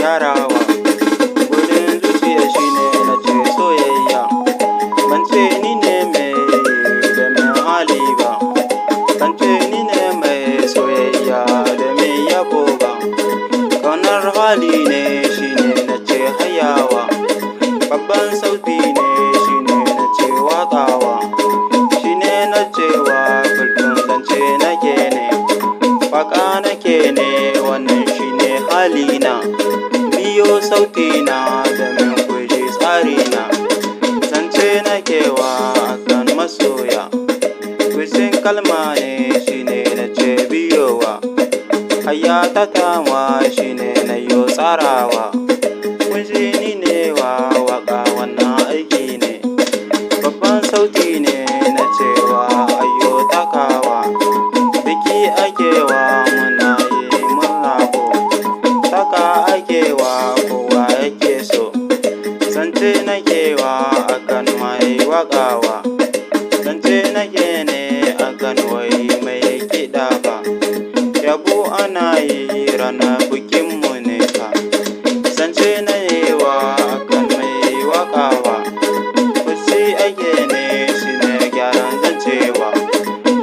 gyarawa. Gudun zuciya shine na ce soyayya. Ban ce ni ne mai da mai hali ba. Ban ce ni ne mai soyayya da mai yabo ba. Kaunar hali ne shine na ce hayawa. Babban sauti ne shine na ce waƙawa. Shine na cewa kullum zance nake ne. Waƙa nake ne, wannan shine halina. Biyo sautina domin ku ji tsarina. Zance nake wa akan masoya. Kusin kalma ne shine na ce biyowa. Hayatatawa shine na yo tsarawa. Kun ji ni ne wa waƙa, wannan aiki ne. Babban sauti ne na cewa ayo takawa. Biki ake wa, muna yi murna ko. Taka ake wa, kowa yake so. Zance nake wa akan mai waƙawa. Zance nake ne akan wai mai kiɗa ba. Yabo ana yi ranar bikinmu ne fa. Zance na yi wa akan mai waƙawa. Kusi ake ne shine gyaran zancewa.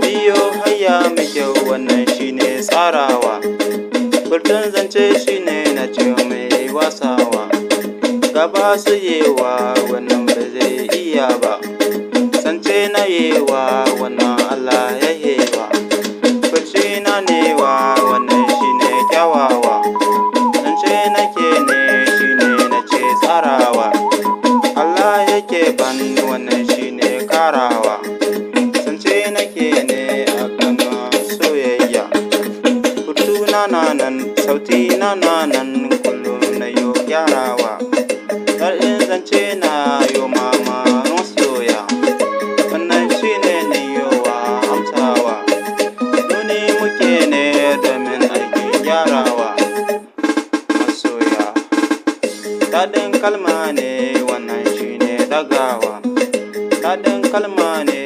Biyo hanya mai kyau, wannan shine tsarawa. Furtun zance shine na ce mai wasawa. Gaba su yewa, wannan ba zai iya ba. Zance na yewa, wannan Allah ya yewa. Furci na newa, wannan shine kyawawa. Zance nake ne shine na ce tsarawa. Allah yake ban, wannan shine karawa. Zance nake ne akan soyayya. Furtuna na nan, sauti na na nan, kullum na yo gyarawa. Daɗin zance na yo mama masoya. Wannan shine na yowa amsawa. Nuni muke ne domin aikin gyarawa. Masoya. Daɗin kalma ne, wannan shine dagawa. Daɗin kalma ne.